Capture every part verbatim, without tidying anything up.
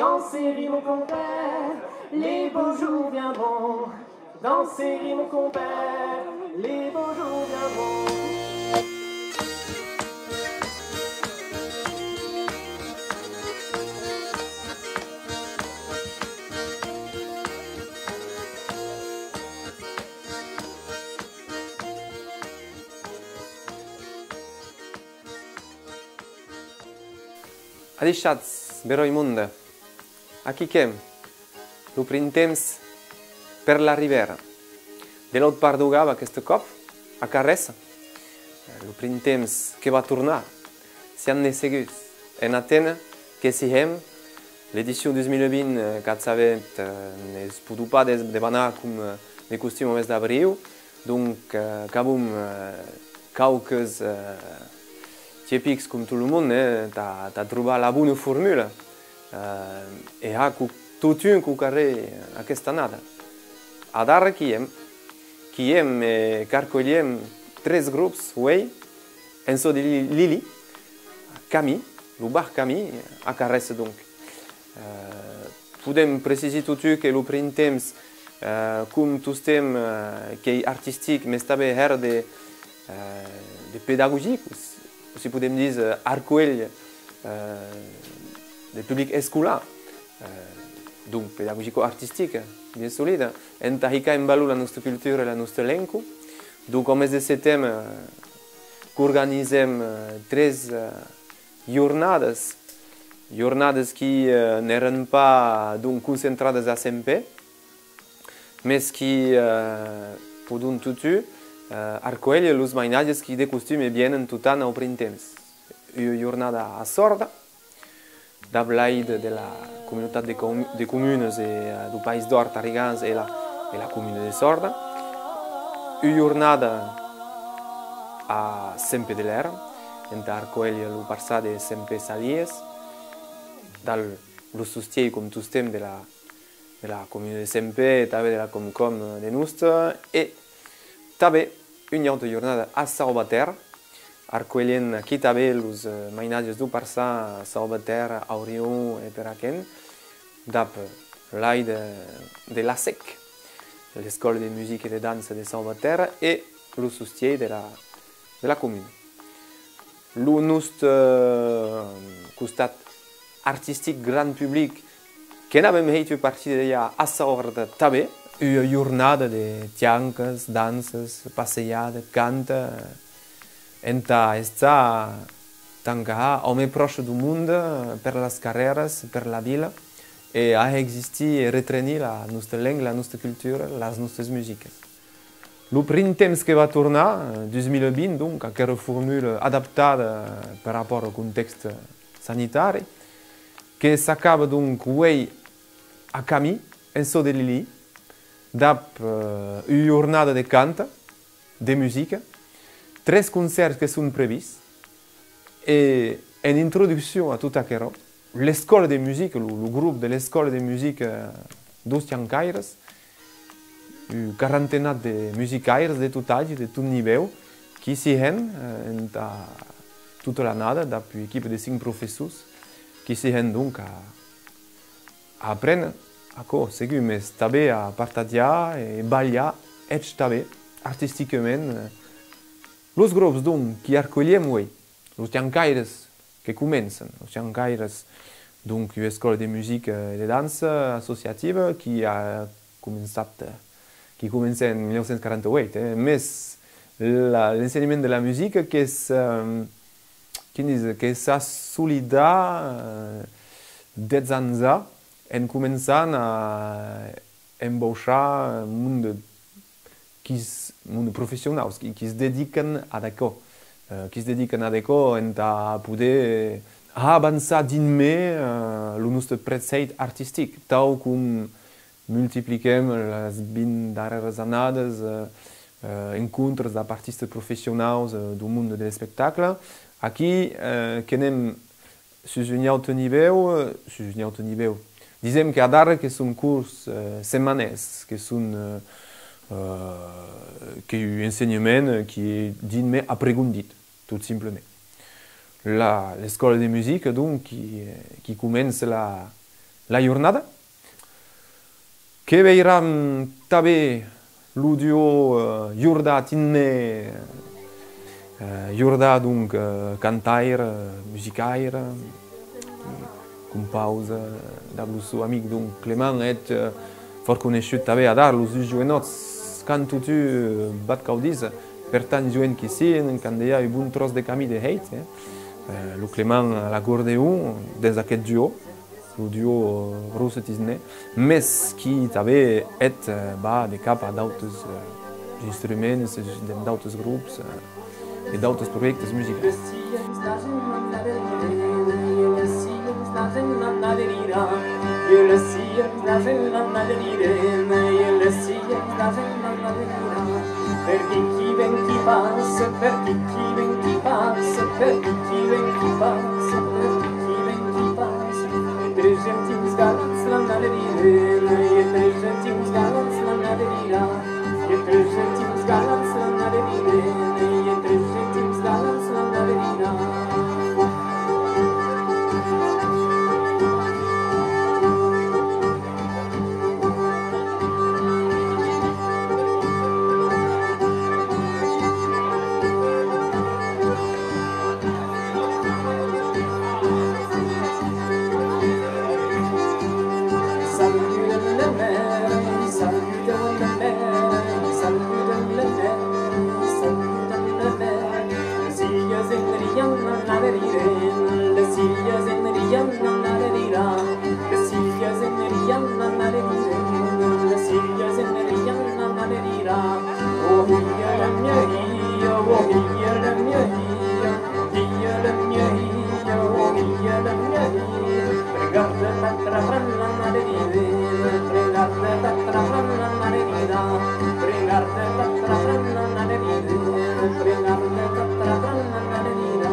Danser rit mon compère, les beaux jours viendront. Danser rit mon compère, les beaux jours viendront. Adishatz, beròi monde. Aquí qu'èm, lo printemps per la Ribèra. De l'aut part deu Gave, aqueste còp, a Carrèssa. Lo printemps que va tornar, siam ne segurs. En Atena que s'i hèm, l'edicion dos mila vint, eh, qu'atz sabut, eh, ne's podó pas des-, debanar com, eh, de costum au mes d'abriu. Donc, eh, qu'avem, eh, quauques, eh, tiepics com tot lo monde, eh, tà, tà trobar la bona formula. Eh, e har quo-, totun quauquarren aquesta annada. Adara qu'i èm, qu'i èm e qu'arcuelhem tres grops uei, en çò de Li-, Lili, Camí, lo bar Camí, a Carrèssa donc. Eh, podem precisir totun que lo printemps, eh, com tostemps, eh, qu'ei artistic, mes tanben hèra de, eh, de pedagogic, o si, o si podem díser, eh, arcuelh, eh, de public escolar, eh, donc pedagogico-artistic, bien solide, entà hicar en valor la nòsta cultura e la nòsta lenga. Donc, au mes de seteme, eh, qu'organizem, eh, tres, eh, jornadas, jornadas qui, eh, n'èran pas, donc, concentradas a Sent Pè, mes qui, eh, podon totun, eh, arcuélher los mainatges qui de costum e vienen tot an au printemps. Ua jornada a Sòrda, dab l'aida de la comunautat de com-, de comunas e, eh, deu País d'Òrt Tarigans e la, e la comuna de Sòrda. Ua jornada a Sent Pè de Lèra, entà arcuélher lo parçan de Sent Pè Salies, dab lo sostièn, com tostemps, de la, de la comuna de Sent Pè e tanben de la Comcom de Nosta, e tanben ua auta jornada a Sauvatèrra, arcuelhent aquí tanben los, eh, mainatges deu parçan Sauvatèrra, Aurion e per aqueth, dab l'aida de l'ASEC, l'Escòla de Musica e de Dança de Sauvatèrra, e lo sostièn de la, de la comuna. Lo nòste, eh, costat artistic grand public, que n'avem hèit ua partida dejà a Sòrda tanben. Ua jornada de tiancas, danças, passejada, canta, entà estar, tant qu'a har, au mei pròche deu monde, per las carrèras, per la vila, e har existir e retrenir la nòsta lenga, la nòsta cultura, las nòstas musicas. Lo printemps que va tornar, eh, dos mila vint, donc, aquera formula adaptada per rapòrt au contèxt sanitari, que s'acaba, donc, uei a Camí, en çò de Lili, dab, eh, ua jornada de canta, de musica, tres concèrts que son prevists, e en introduccion a tot aquerò, l'escòla de musica, lo, lo grop de l'escòla de musica deus Tiancaires, un quarantenat de musicaires de tot atge, de tot nivèu, qui s'i hèn, eh, entà tota l'annada, dab ua equipa de cinc professors, qui s'i hèn donc a, a apréner aquò, segur, mes tanben a partatjar e balhar, eths tanben, artisticament, eh, los grops, donc, qui arcuelhem uei, los Tiancaires que començan, los Tiancaires, donc, ua escòla de musica e de dança associativa qui a començat, eh, qui comencèt en mila nau cents quaranta-ueit, eh, mes la, l'ensenhament de la musica que's, ehm, quin díser, que s'assolidat, eh, dètz ans a, en començant a embauchar monde qui's, monde professionaus, qui, qui's dedican ad aquò, eh, qui's dedican ad aquò entà poder har avançar drin mei, eh, lo nòste prètzhèit artistic, tau com multipliquem las vint darrèras annadas, eh, eh, encontres dab artistas professionaus, eh, deu monde de l'espectacle. Aquí, eh, que n'èm sus un aute nivèu, eh, sus un aute nivèu. Disem que adara que son cors, eh, setmanèrs, que son, eh, eh, qu'ei un ensenhament, eh, qui ei drin mei apregondit, tot simplament. La, l'escòla de musica, donc, qui, eh, qui comença la, la jornada. Que veiram tanben lo duo, eh, Jordan Tinne, eh, Jordan, donc, eh, cantaire, musicaire, compausa dab lo son amic, donc, Clement, eth, eh, fòrt coneishut tanben adara, los dus joenòts qu'an totun, eh, b'ac cau díser, per tan joen que sian, qu'an dejà un bon tròç de camin de hèit, eh. Eh, lo Clement a l'acordeon dens aqueth duo, lo duo, eh, Rosa Tisne, mes qui tanben, eth, eh, va de cap a d'autes, eh, instruments, eh, de, d'autes grops, eh, e d'autes projèctes musicals. Per qui qui ven qui passa, per qui qui ven qui passa, per qui qui ven qui passa, per qui qui ven qui passa. E tres gentins galants l'anada de Rena, e tres gentins galants l'anada de Rena, e tres gentins galants l'anada de Rena, e tres gentins galants l'anada de Rena. Saluden la mèra, saluden la mèra, saluden la mèra, saluden la mèra. Las hilhas en rian n'anada de Rena, las hilhas en rian n'anada de Rena, las hilhas en rian n'anada de Rena, las hilhas en rian n'anada de Rena. Oh, hilha la mia hilha, oh, hilha la mia hilha, hilha la mia hilha, oh, hilha la mia hilha. Pregarda tatra pran l'anada de Rena, pregarda tatra pran l'anada de Rena, pregarda tatra pran l'anada de Rena, pregarda tatra pran l'anada de Rena.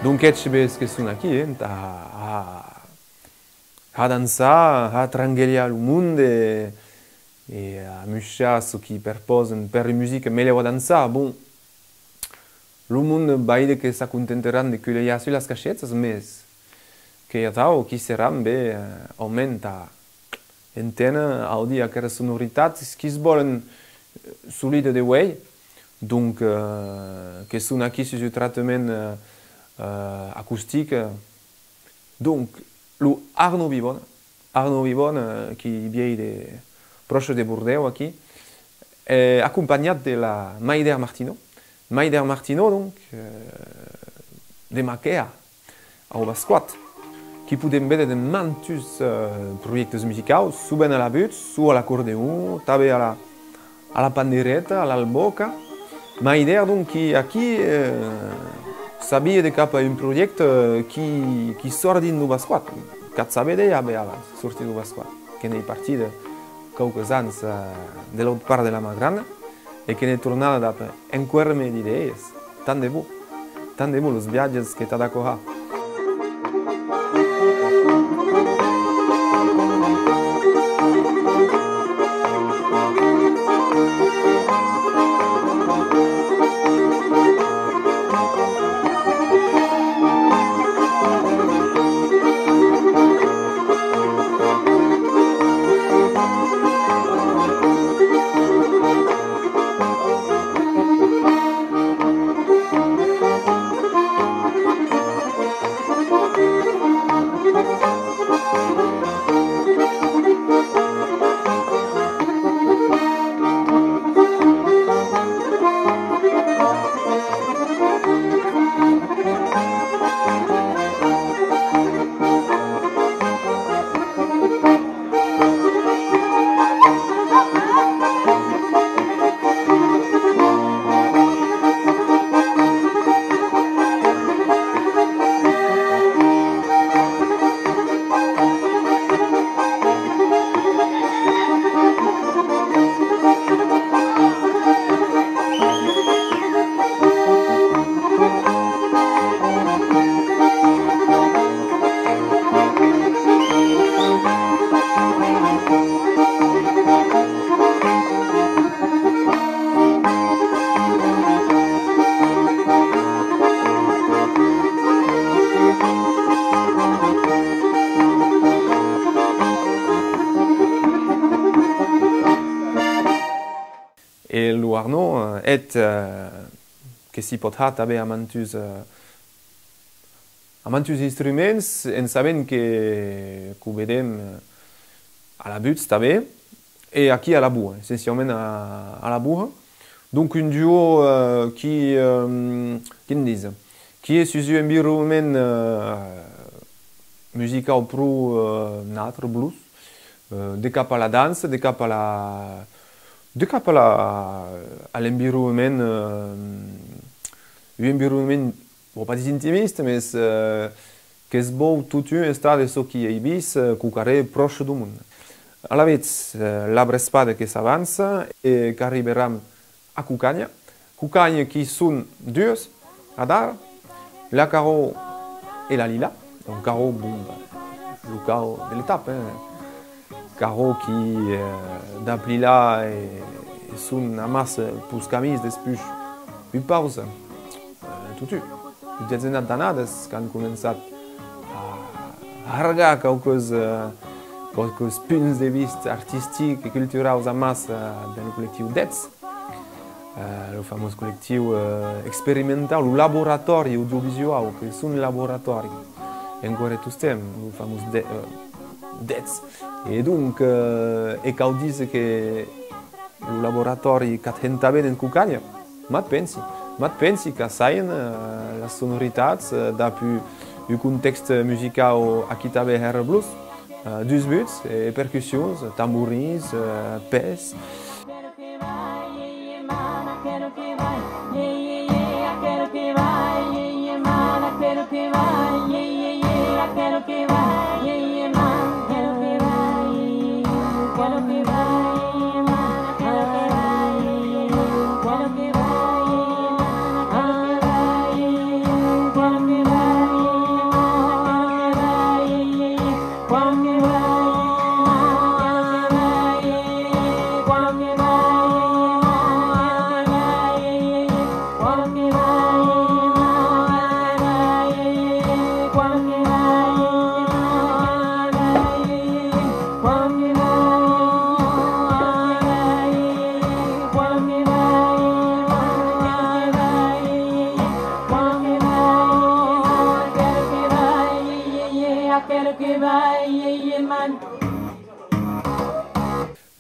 Donc, eths, ben, que son aquí, eh, entà, a, a dançar, a tranguelhar lo monde, e a muishar çò qui perpòsen per musica, melhèu a dançar. Bon, lo monde, vaide que s'acontentaràn de culhar sus las cachetas, mes qu'ei atau qui seràn, ben, eh, au mens tà enténer, audir aqueras sonoritats qui's vòlen, eh, solidas de uei, donc, eh, que son aquí sus un tractament, eh, eh, acostic, eh, Donc, lo Arnaud Vivonne, Arnaud Vivonne, eh, qui viei de, pròche de Bordèu, aquí, eh, acompanhat de la Maider Martineau. Maider Martineau, donc, eh, de Maquèa, au Bascoat, qui podem véder de mantuns, eh, projèctes musicaus, sovent a la votz, suu a l'acordeon, tanben a la, a la pandereta, a l'albòca. Maider, donc, qui aquí, eh, s'avia de cap a un projècte, eh, qui, qui sòrt dins lo Bascoat. Qu'ac sabetz dejà, ben, abans, sortir lo Bascoat, que n'ei partida quauques ans, eh, de l'aut part de la Magrana, e que ne tornava dab enqüèra mei d'idèias. Tant de bon, tant de bon los viatges que tà d'acò har. E lo Arnaud, eh, eth, eh, que s'i pòt har tanben a mantuns, eh, a mantuns instruments, en sabent que, qu'o vedem, eh, a la votz tanben, e aquí a la boha, essenciaument a, a la boha. Donc un duo, eh, qui, eh, quin díser, qui es sus un environament, eh, musicau pro, eh, natre, blues, eh, de cap a la dança, de cap a la, de cap a la, a l'environament, eh, un environament, bon, pas díser intimista, mes, eh, que's vòu totun estar de çò qui ei vist, eh, quauquarren pròche deu monde. Alavetz, eh, la vrespada que s'avança e qu'arriberam a Cocanha. Cocanha qui son duas, adara, la Carò e la Lila. Donc Carò, bon, ben, lo cau de l'etapa, eh. Carò qui, eh, dab Lila e, e son amassa peus camins despuish ua pausa, eh, totun, un detzenat d'annadas qu'an començat a hargar quauques, eh, quauques punts de vista artistics e culturaus amassa dens lo collectiu Dètz. Eh, lo famós collectiu, eh, experimentau, lo laboratòri audiovisuau, que son laboratòri enqüèra tostemps, lo famós de, eh, Dètz. E donc, eh, e cau díser que lo laboratòri qu'at hèn tanben en Cocanha, m'at pensi, m'at pensi qu'assajan, eh, las sonoritats, eh, dab un, un contèxt musicau aquí tanben hèra blues, eh, dus buts e percussions, tamborins, eh, pès.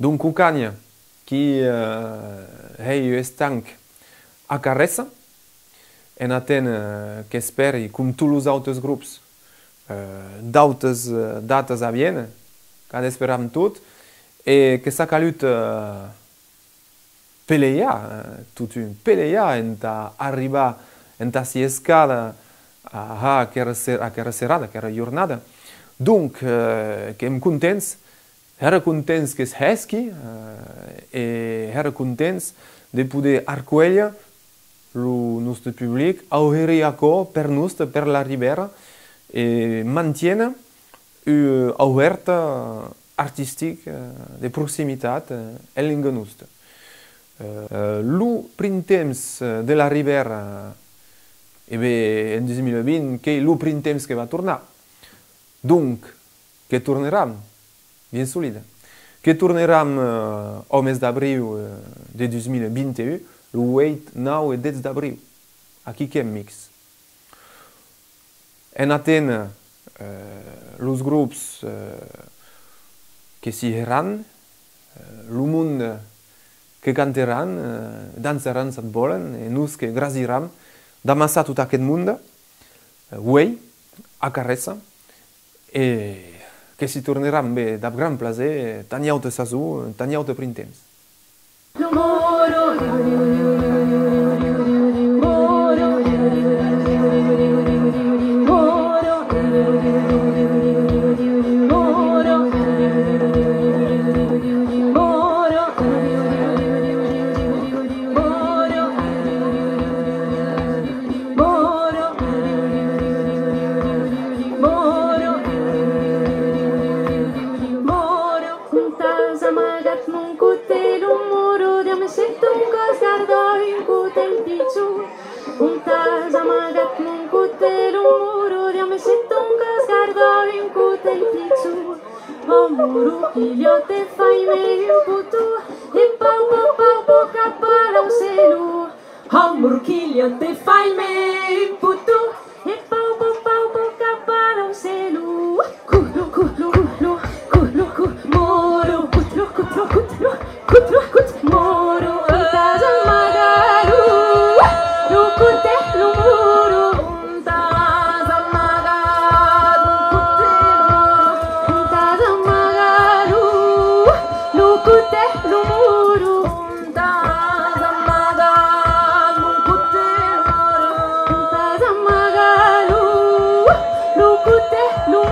Donc Cocanha, qui, eh, hèi un estanc a Carrèssa, en atent, eh, qu'espèri, com tots los autes grops, eh, d'autes, eh, datas a viéner, qu'at esperam tot, e que s'a calut, eh, pelejar, eh, totun, pelejar entà arribar, entà s'i escadar a, a aquera ser-, aquera serada, aquera jornada. Donc, eh, qu'èm contents, Hèra contents que's hèsqui, eh, e hèra contents de poder arcuélher lo noste public, auherir aquò per noste, per la Ribèra, e mantiéner ua auhèrta artistic, eh, de proximitat, eh, en lenga nosta. Eh, lo Printemps, eh, de la Ribèra, e ben, en dos mil vint, qu'ei lo Printemps que va tornar. Donc, que torneram, bien solide. Que torneram, eh, au mes d'abriu, eh, de dos mil vint e un, lo ueit, nau e dètz d'abriu. Aquí qu'èm mics. En aténer, eh, los grops, eh, que s'i heràn, eh, lo monde que canteràn, eh, dançaràn, s'at vòlen, e nos que grasiram d'amassar tot aqueth monde, eh, uei, a Carrèssa, e que s'i torneram, be, dab gran plaser, tà ua auta sason, tà un aute printemps. Ont as amagat mon cotèl, o moro, dia me se ton còs garda un cotèl pichon? Ont as amagat mon cotèl, o moro, dia me se ton còs garda un cotèl pichon? O moro, quilhòt e fai-me un poton, e pau, pau, pau, pau, cap a l'aucelon. Amor, quilhòt e fai-me un poton, e pau, pau, pau, pau, cap a l'aucelon. Cu, lu, cu, lu, cu, lu, cu, lu, cu, moro, cut, lu, cut, lu, cut, lu, cut, lu, cut, moro, ont as amagat lo, lo cotèl, lo moro, ont as amagat lo cotèl, lo moro, ont as amagat lo, lo cotèl, lo moro. T'as amagat mon cotèl, t'as amagat lo, lo cotèl, lo